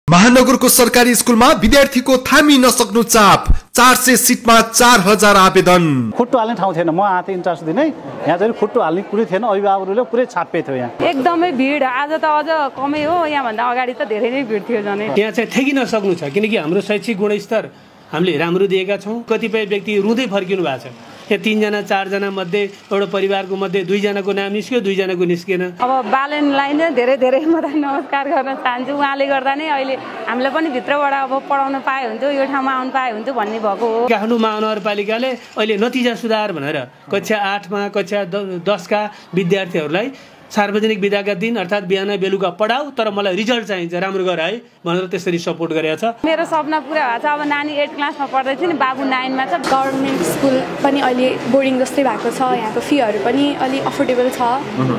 महानगरको सरकारी स्कुलमा विद्यार्थीको थामी नसक्नु चाप 400 सिटमा 4000 आवेदन। खुट्टो हाल्ने ठाउँ थिएन। म आथे इन्ट्रान्स दिनै यहाँ चाहिँ खुट्टो हाल्ने कुरै थिएन। अभिभावकहरूले पुरै छाप्पे थियो यहाँ। एकदमै भिड। आज त अझ कमै हो, यहाँ भन्दा अगाडि त धेरै नै भिड थियो जने। यहाँ चाहिँ ठेकी नसक्नु छ किनकि हाम्रो शैक्षिक गुणस्तर हामीले राम्रो दिएका छौँ। कतिपय व्यक्ति रुँदै फर्किनु भएको छ। यहाँ 3 जना 4 जना मध्ये एउटा परिवारको मध्ये 2 जनाको नाम निस्क्यो, 2 जनाको निस्केन। अब बालनलाई नै धेरै धेरै म नमस्कार गर्न चाहन्छु। उहाँले गर्दा नै अहिले हामीलाई पनि भित्रबाट अब पढाउन पाए हुन्थ्यो, यो ठाउँमा आउन पाए हुन्थ्यो भन्ने भएको हो। काठमाडौँ महानगरपालिकाले अहिले नतिजा सुधार भनेर कक्षा 8 मा कक्षा 10 का विद्यार्थीहरूलाई सार्वजनिक विदाका दिन अर्थात् बिहान बेलुका पढाऊ तर मलाई रिजल्ट चाहिन्छ, राम्रो गर है भनेर त्यसरी सपोर्ट गरेको छ। मेरो सपना पुरा भएको छ। अब नानी 8 क्लासमा पढ्दै थियो नि, बाबु 9 मा छ। गभर्नमेन्ट स्कुल पनि अहिले बोर्डिङ जस्तै भएको छ। यहाँको फीहरू पनि अलि अफोर्डेबल छ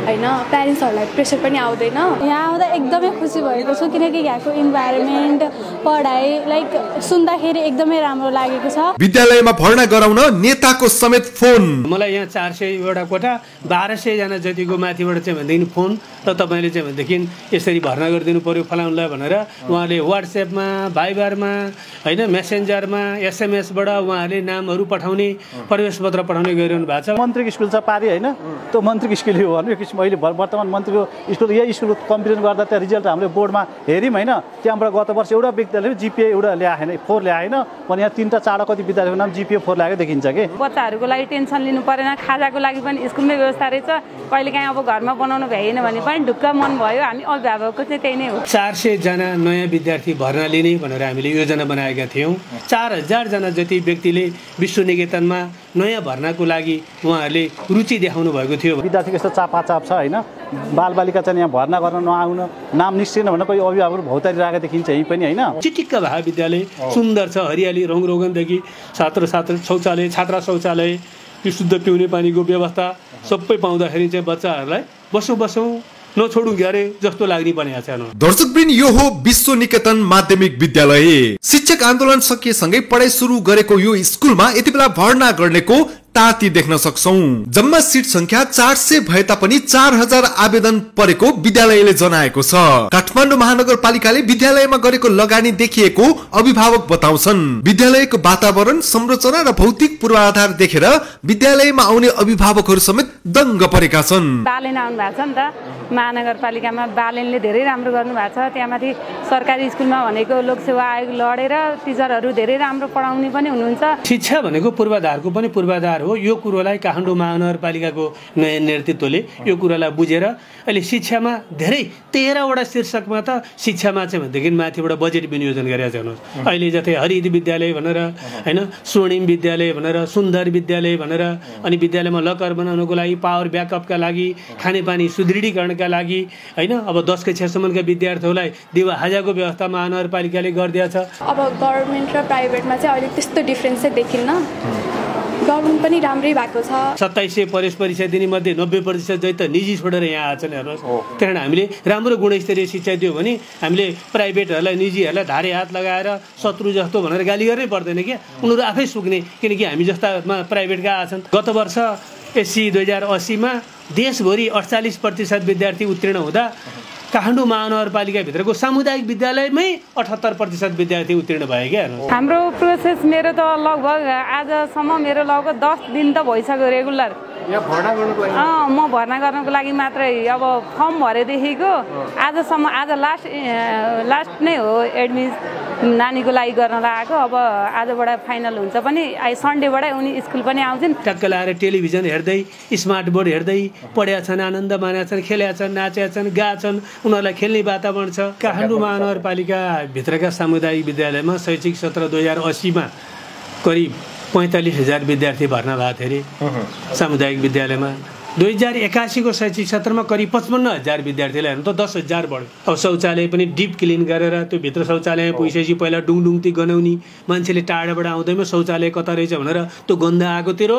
हैन। प्यारेन्ट्सहरूलाई प्रेसर पनि आउँदैन। यहाँ आउँदा एकदमै खुसी भएको छु किनकि यहाँको इन्भाइरोमेन्ट, पढाइ लाइक सुन्दाखेरि एकदमै राम्रो लागेको छ। विद्यालयमा भर्ना गराउन नेताको समेत फोन। मलाई यहाँ 400 वटा कोठा 1200 जना जतिको माथिबाट चाहिँ भनेदेखि फोन र तपाईँले चाहिँ भनेदेखि यसरी भर्ना गरिदिनु पर्यो फलाउनलाई भनेर उहाँले व्हाट्सएपमा, भाइबरमा हैन, मेसेन्जरमा, एसएमएसबाट उहाँहरूले नामहरू पठाउने, प्रवेश पत्र पठाउने गरिरहनु भएको छ। मन्त्रीको स्कुल छ पारी हैन, त्यो मन्त्रीको स्कुल हो भन्ने किसिम अहिले वर्तमान मन्त्रीको स्कुल यही स्कुलको कम्पेरिजन गर्दा त्यहाँ रिजल्ट हामीले बोर्डमा हेर्यौँ हैन। त्यहाँबाट गत वर्ष एउटा विद्यालयले जिपिए एउटा ल्याएन, 4 ल्याएन भने यहाँ 3टा 4टा कति विद्यालयको नाम जिपिए 4 ल्याएको देखिन्छ के। बच्चाहरूको लागि टेन्सन लिनु परेन। खाजाको लागि पनि स्कुलमै व्यवस्था रहेछ। कहिलेकाहीँ अब घरमा बनाउनु भएन भने पनि ढुक्क मन भयो। हामी अभिभावकको चाहिँ त्यही नै हो। 400 जना नयाँ विद्यार्थी भर्ना लिने भनेर हामीले योजना बनाएका थियौँ। 4000 जना जति व्यक्तिले विश्व निकेतनमा नयाँ भर्नाको लागि उहाँहरूले रुचि देखाउनु भएको थियो। विद्यार्थीको यस्तो चापाचाप छ हैन। बालबालिका चाहिँ यहाँ भर्ना गर्न नआउन, नाम निस्केन भने कोही अभिभावकहरू भौतारी राखेको देखिन्छ यही पनि हैन। चिटिक्क भए विद्यालय सुन्दर छ, हरियाली रङरोगनदेखि छात्र शौचालय, छात्रा शौचालय, शुद्ध पिउने पानीको व्यवस्था सबै पाउँदाखेरि चाहिँ बच्चाहरूलाई बसौँ नछोडौँ ग्यारे जस्तो लाग्ने पनि छ। दर्शकवृन्द, यो हो विश्व निकेतन माध्यमिक विद्यालय। शिक्षक आन्दोलन सकिएसँगै पढाइ सुरु गरेको यो स्कुलमा यति बेला भर्ना गर्नेको ताती देख्न सक्छौं। जम्मा सिट संख्या 400 भए तापनि 4000 आवेदन परेको विद्यालयले जनाएको छ। काठमाडौँ महानगरपालिकाले विद्यालयमा गरेको लगानी देखिएको अभिभावक बताउँछन्। विद्यालयको वातावरण, संरचना र भौतिक पूर्वाधार देखेर विद्यालयमा आउने अभिभावकहरू समेत दङ्ग परेका छन्। बालेन आउनु भएको छ नि त महानगरपालिकामा। बालेनले धेरै राम्रो गर्नु भएको छ। त्यहाँमाथि सरकारी स्कुलमा भनेको लोकसेवा आयोग लडेर टिचरहरू धेरै राम्रो पढाउने पनि हुनुहुन्छ। शिक्षा भनेको पूर्वाधारको पनि पूर्वाधार हो। यो कुरोलाई काठमाडौँ महानगरपालिकाको नयाँ नेतृत्वले यो कुरालाई बुझेर अहिले शिक्षामा धेरै 13 वटा शीर्षकमा त शिक्षामा चाहिँ भनेदेखि माथिबाट बजेट विनियोजन गरेका छन्। अहिले जस्तै हरित विद्यालय भनेर हैन, स्वर्णिम विद्यालय भनेर, सुन्दर विद्यालय भनेर, अनि विद्यालयमा लकर बनाउनको लागि, पावर ब्याकअपका लागि, खानेपानी सुदृढीकरणका लागि हैन, अब 10 कक्षासम्मका विद्यार्थीहरूलाई दिवा हाजाको व्यवस्था महानगरपालिकाले गरिदिएको छ। अब गभर्नमेन्ट र प्राइभेटमा चाहिँ अहिले त्यस्तो डिफरेन्स चाहिँ देखिन्न। गभर्नमेन्ट पनि राम्रै भएको छ। 2700 प्रवेश परीक्षा दिने मध्ये 90% जति त निजी छोडेर यहाँ आछन् हेर्नुहोस्। त्यही हामीले राम्रो गुणस्तरीय शिक्षा दियो भने हामीले प्राइभेटहरूलाई, निजीहरूलाई धारे हात लगाएर शत्रु जस्तो भनेर गाली गर्नै पर्दैन क्या। उनीहरू आफै सुक्ने, किनकि हामी जस्तामा प्राइभेटका आछन्। गत वर्ष एससी 2080 मा देशभरि 48% विद्यार्थी उत्तीर्ण हुँदा काठमाडौँ महानगरपालिकाभित्रको सामुदायिक विद्यालयमै 78% विद्यार्थी उत्तीर्ण भए क्या। हाम्रो प्रोसेस मेरो त लगभग आजसम्म मेरो लगभग 10 दिन त भइसक्यो रेगुलर। म भर्ना गर्नको लागि मात्रै अब फर्म भरेदेखिको आजसम्म, आज लास्ट नै हो एडमिसन नानीको लागि गर्न लागेको। अब आजबाट फाइनल हुन्छ पनि, सन्डेबाटै उनी स्कुल पनि आउँछन्। टक्क लाएर टेलिभिजन हेर्दै, स्मार्ट बोर्ड हेर्दै पढेका छन्, आनन्द मानेका छन्, खेलेका छन्, नाचेका छन्, गाछन्, उनीहरूलाई खेल्ने वातावरण छ। काठमाडौँ महानगरपालिका भित्रका सामुदायिक विद्यालयमा शैक्षिक सत्र 2080 मा करिब 45,000 विद्यार्थी भर्ना भएको थियो अरे सामुदायिक विद्यालयमा। 2081 को शैक्षिक सत्रमा करिब 55,000 विद्यार्थीलाई हेर्नु त 10,000 बढ्यो। अब शौचालय पनि डिप क्लिन गरेर त्यो भित्र शौचालयमा पुगेपछि पहिला डुङडुङती गनाउने, मान्छेले टाढाबाट आउँदैमा शौचालय कता रहेछ भनेर त्यो गन्ध आएको तेरो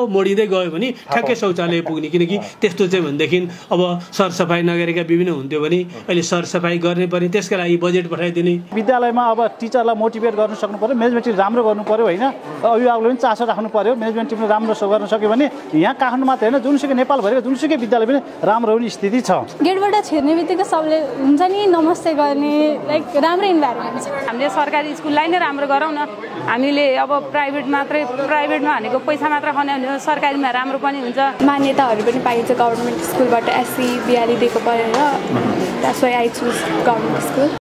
मोडिँदै गयो भने ठ्याक्कै शौचालय पुग्ने किनकि त्यस्तो चाहिँ भनेदेखि अब सरसफाइ नगरेका विभिन्न हुन्थ्यो भने अहिले सरसफाइ गर्ने पर्ने त्यसका लागि बजेट पठाइदिने विद्यालयमा अब टिचरलाई मोटिभेट गर्न सक्नु पर्यो म्यानेजमेन्ट टिम राम्रो गर्नु पर्यो होइन अभिभावकले पनि चासो राख्नु पर्यो म्यानेजमेन्ट टिमले राम्रो गर्न सक्यो भने यहाँ काठमाडौँ मात्रै होइन जुनसुकै नेपालभरिको जुनसुकै विद्यालय पनि राम्रो हुने स्थिति छ गेटबाट छिर्ने बित्तिकै सबले हुन्छ नि नमस्ते गर्ने लाइक राम्रो इन्भाइरोमेन्ट छ हामीले सरकारी स्कुललाई नै राम्रो गरौँ न हामीले अब प्राइभेटमा भनेको पैसा मात्र खाने भने सरकारीमा राम्रो पनि हुन्छ मान्यताहरू पनि पाइन्छ गभर्मेन्ट स्कुलबाट एससी बिहाली दिएको परेर that's why I choose government school